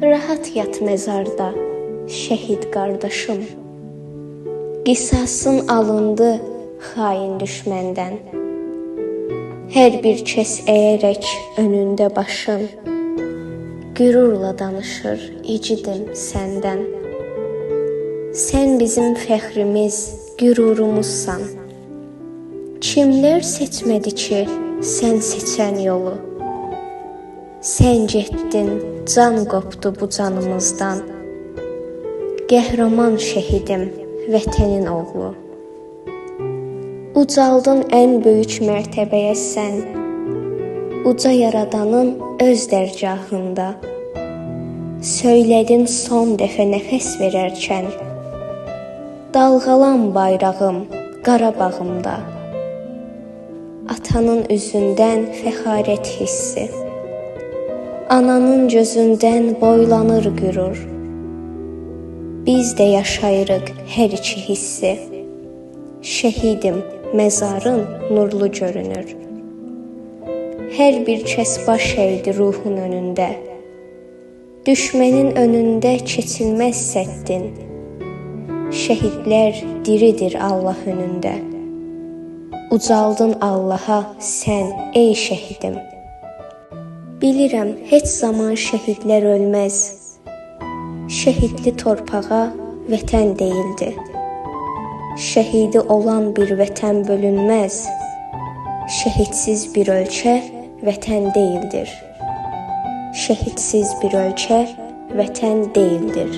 Rahat yat məzarda, şəhid qardaşım. Qisasın alındı xain düşməndən. Hər bir kəs əyərək önündə başın, qürurla danışır icidim səndən. Sən bizim fəxrimiz, qürurumuzsan. Kimlər seçmədi ki, sən seçən yolu? Sən getdin, can qopdu bu canımızdan. Qəhrəman şəhidim, vətənin oğlu. Ucaldın ən böyük mərtəbəyə sən, uca yaradanın öz dərgahında. Söylədin son dəfə nəfəs verərkən, dalğalan bayrağım Qarabağımda. Atanın üzündən fəxarət hissi, ananın gözündən boylanır qürur. Biz də yaşayırıq hər iki hissi. Şəhidim, məzarın nurlu görünür. Hər bir kəs baş əydi ruhun önündə. Düşmənin önündə keçilməz səddin. Şəhidlər diridir Allah önündə. Ucaldın Allaha sən, ey şəhidim. Bilirəm, heç zaman şəhidlər ölməz. Şəhidli torpağa vətən deyildi. Şəhidi olan bir vətən bölünməz. Şəhidsiz bir ölkə vətən deyildir. Şəhidsiz bir ölkə vətən deyildir.